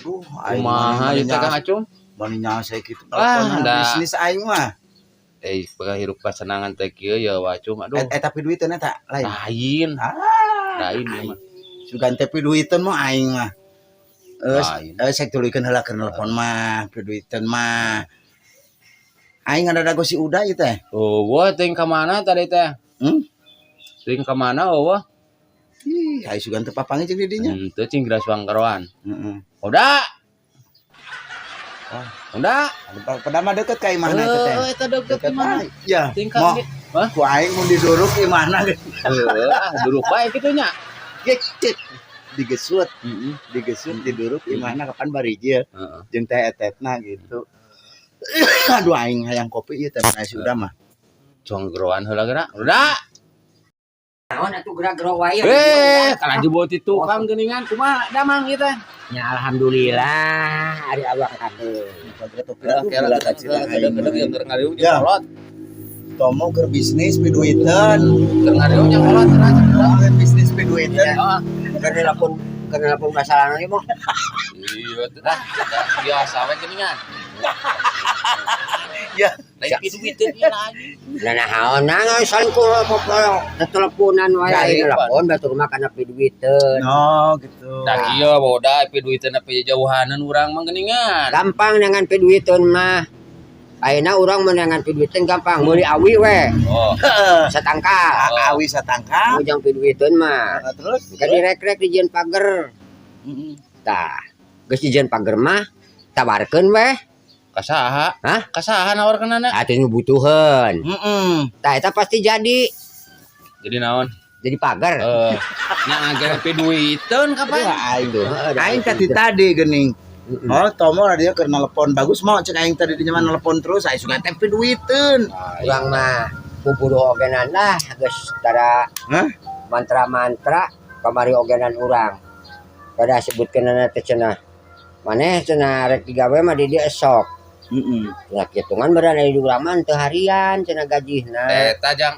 Duh, aing Kumaha ieu teh, Kang Acum? Mani nyase kitu Ah, telepon da. bisnis aing mah. Eh, hirup kasenangan teh kieu ya, Wacum. Aduh. Eh, tapi duiteun eta lain. Lain. Ah, Lain ieu mah. Sugan teh piduiteun mah aing mah. Eh, Lain. eh, sek tuluykeun heula keur nelpon mah, piduiteun mah. Aing ada dago si Uda ieu teh. Oh, wah, teuing ka mana tadi teh? Hmm? Teuing ka mana euweuh? Ih, aing sugan teu papanggih jeung di dinya. Henteu cing geus wangkeroan. Heeh. Udah. Ah. Udah. Padahal mah deket ka imahna eta teh. Eh, eta deket Deket imahna. bae. Ya, Teuing ka mau Hah? Ku aing mun diduruk imahna. Heuh, ah, duruk bae kitu nya. Gecet. Digesut, Heeh. digesut diduruk imahna kapan barijil Heeh. jeung teh etetna gitu. Aduh, aing hayang kopi ieu teh mana si Uda mah. Cuang geroan heula geura. Udah. Naon atuh gerak-gerak wae? Eh, kana jebot di tukang geuningan, kumaha damang ieu teh? Ya alhamdulillah, ari awak kabeh. Gedeg yang keur ngariung jeung Ya. kolot. Tomo keur bisnis piduiteun. Keur ngariung jeung kolot cenah. Keur bisnis piduiteun. Heeh. Keur nelpon masalah ieu mah. Iya, teh ah, biasa we geuningan. Ya. Lain piduiteun ieu lagi. Lah naon naon saling ku teleponan wae, Dari telepon batur mah kana piduiteun. Oh, gitu. Da kieu boda piduiteun tapi jauhaneun urang mah geuningan. Gampang dengan piduiteun mah. Ayeuna urang menangan piduiteun gampang, meuli awi we. Oh, Heeh. Satangkal. Awi satangkal. Ujang piduiteun mah. Nah, terus? Ka direk-rek dijieun pager. Heeh. Tah, geus dijieun pager mah tawarkeun we. Ka saha? Hah? Ka saha nawarkeunana? Atuh nu butuheun. Heeh. Tah, eta pasti jadi. Jadi naon? Jadi pagar. Eh, nya ngagere piduiteun kapan? Wah, aing. Heeh, Aing tadi tadi geuning. Oh, Tomo dia keur nelpon. Bagus mau cek aing tadi di nyaman nelpon terus, aing suka teh piduiteun. Urang mah pupuduh ogenan lah geus tara. Hah? Mantra-mantra kamari ogenan urang. Pada sebutkeun teh cenah. Maneh cenah rek digawe mah di dieu esok. Heeh. Cenah hitungan beran di urang mah teu harian cenah gajihna. Eta jang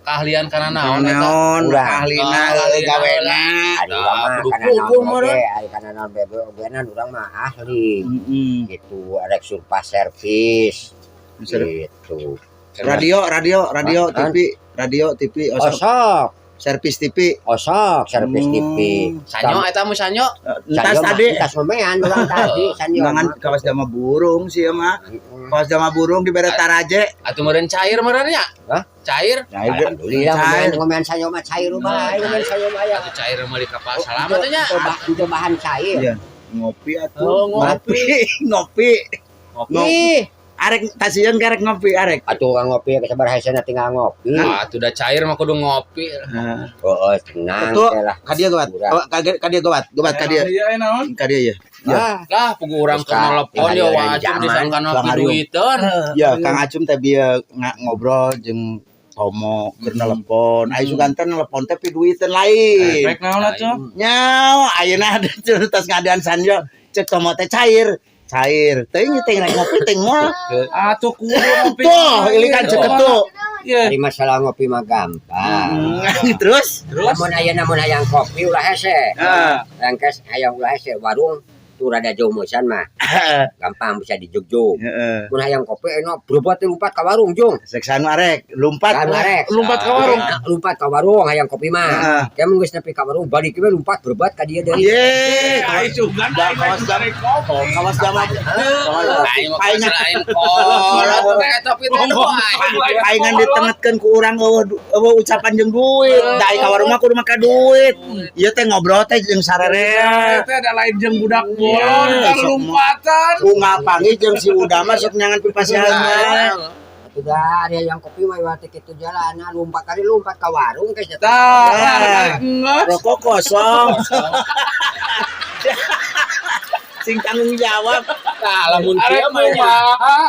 keahlian kana naon eta? Naon Urang. ahlina Ah, ahlina. gawena. Ari urang mah Kudu kana kudu naon meureun. oge, ari kana naon bebe ogenan urang mah ahli. Heeh. Gitu, rek surpa servis. Gitu. Radio, radio, radio, Hah? TV, radio, TV, osok, Osok, servis TV. Osok servis TV. Sanyo eta mu sanyo. Entas tadi. Entas memean urang tadi sanyo. Undangan mah. Kawas dama burung sih ya mah. Heeh. Kawas dama burung di bere taraje. Atuh meureun cair meureun nya? Hah? Cair. Alhamdulillah Cair. ngomean ngomean sanyo mah cair bae, ngomean sanyo mah ya. Atuh cair meuli kapal salamat teh nya. Itu bahan cair. Iya. Ngopi atuh. Oh, ngopi. Ngopi. Ngopi. Ih, Arek tasieun karek ngopi arek. Atuh urang ngopi ke sabar hesena tinggal ngopi. Ah, atuh da cair mah kudu ngopi. Heeh. Oh, tenang Atuh. teh lah. Ka dieu gawat. Urang. Ka dieu gawat. Gawat ka dieu. Iya, naon? Ka dieu ya. Ya. Ah, Lah, pugu urang Terus keur ka- nelpon ya tinggal wajib zaman. disangka Bang ngopi Arium. duiteun. Ya, Kang Acum teh bieu ngobrol jeung Tomo keur nelpon. Ai sugan teh nelpon teh piduiteun lain. Rek naon atuh? Nyawa ayeuna ada tas ngadean sanyo cek Tomo teh cair. Cair. Teuing teh rek ngopi teh moal. Atuh kudu ngopi. Tuh, ini kan cek tuh. Iya. Ari masalah ngopi mah gampang. Terus? Terus? Lamun aya namun hayang kopi ulah hese. Ah. Rangkes hayang ulah hese warung tuh rada jauh mosan mah gampang bisa dijugjug. Heeh. Mun hayang kopi enak berbuat lompat ka warung jung. Seksan arek lompat. Kan arek. Lompat ka warung. Lompat ka warung hayang kopi mah. Heeh. Kayak mun geus nepi ka warung balik we lompat berbuat ka dieu deui. Ye, Ai sugan aing Kawas mah rek kopi. Kawas dama. Aing mah Paingan lain kolot teh eta pitu paingan ditengetkeun ku urang eueuh eueuh ucapan jeung duit. Da ka warung mah kudu make duit. Ieu teh ngobrol teh jeung sararea. Teh ada lain jeung budak bolon Iya, kan lompatan. Unggal panggih jeung si Uda mah sok nyangan pipasihan mah. Atuh da ari hayang kopi mah iwat kitu jalana lompat kali lompat ka warung geus. Tah, Ah. ngeus. Rokok kosong. Sing tanggung jawab. Tah, lamun Arek kieu mah nya. kumaha?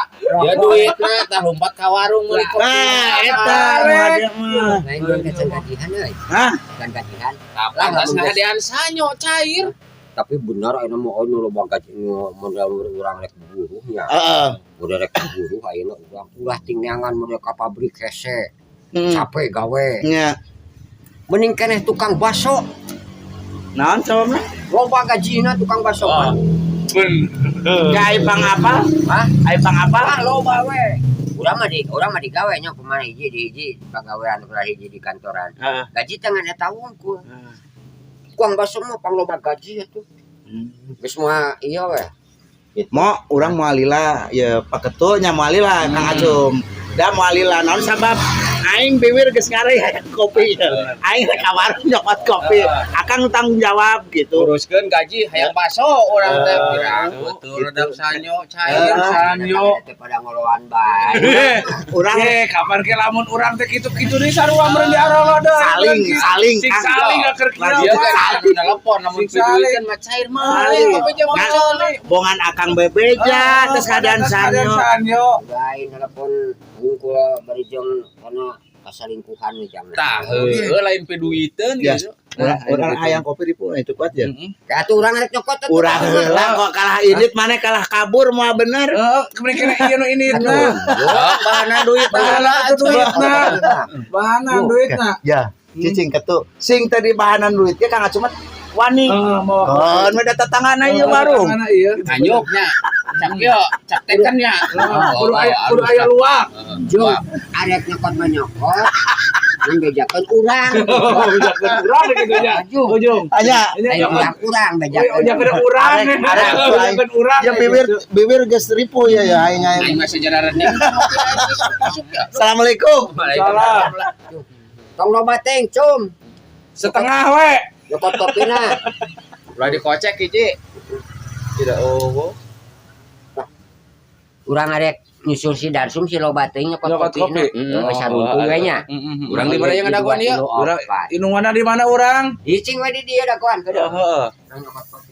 Ya duitna tah lompat ka warung meuli kopi. Nah, eta nu hade mah. Lain jeung can gajihan euy. Hah? Can gajihan. Kapan tas ngadean sanyo cair. Tapi benar ayeuna mah anu loba gaji nu modal urang rek buruh nya. Heeh. Modal rek buruh ayeuna urang ulah tinggangan modal ka pabrik hese. Hmm. Capek gawe. Nya. Mending keneh tukang baso. Naon sababna? Loba gajina tukang baso Oh. mah. Bener. Ya ai pang apa? Hah? Ai pang apa? Ah, loba we. Urang mah digawe nya kumaha hiji di hiji pagawean urang hiji di kantoran. Heeh. Gaji teh ngan eta wungkul. Kuang baso mah pangloba gaji atuh. Geus moal iya we. Mo urang moal lila ya paketu nya moal lila Kang Acum. Da moal lila naon sabab aing biwir geus ngare hayang kopi. Aing rek ka warung nyokot kopi. Akang tanggung jawab gitu. Uruskeun gaji hayang baso urang teh pirang betul redam sanyo cair. Sanyo. Teh pada ngoloan bae. Urang Eh, kapan ke lamun urang teh kitu-kitu deui sarua meureun di arolo deui. Saling, saling, Sing Kang. saling keur kieu. Dia kan anu telepon lamun Sing saling. piduiteun mah cair mah. Saling. Kopi jeung Nah, baso. bongan akang bebeja terus keadaan sanyo. Sanyo. Lain telepon wungkul bari jeung kana kasalingkuhan we jang. Tah, heueuh lain piduiteun Ya. gitu. Urang urang hayang kopi di itu kuat ya. Kayak atuh urang rek nyokot atuh. Urang heula kok kalah indit maneh kalah kabur moal bener. Heeh, kemudian kena ieu nu ini nah. Oh, bahanan duit Bahanan atuh. duitna. Bahanan duitna. Ya, cicing ketu. Sing tadi bahanan duit ya Kang Acum wani. Heeh, mau. Oh, nu da tetanggana ieu warung. Tetanggana ieu. Anyuknya. Cak yo, cak teken nya. Kudu aya luak. Jung, arek nyokot mah nyokot. Ngan bejakeun urang. Bejakeun urang gitu nya. Ujung. Ujung. Anya, Nya Ayo nyokot. urang urang bejakeun. Bejakeun urang. Arek, arek, Bejakeun urang. ya bibir bibir geus ripuh ya ya aing aing. Aing mah sejarah rening. Masuk ya. Assalamualaikum. Waalaikumsalam. Tong loba teuing, cum. Setengah we. Nyokot kopina. Ulah dikocek hiji. Tidak oh. Urang arek nyusul si Darsum si loba teuing nyokot Nyokot kopina. kopi. Heeh, sarungkul we nya. Urang di mana yang ngadaguan ieu? Urang inunganna di mana urang? Cicing we di dieu dagoan kedeung. Heeh. Urang nyokot kopi.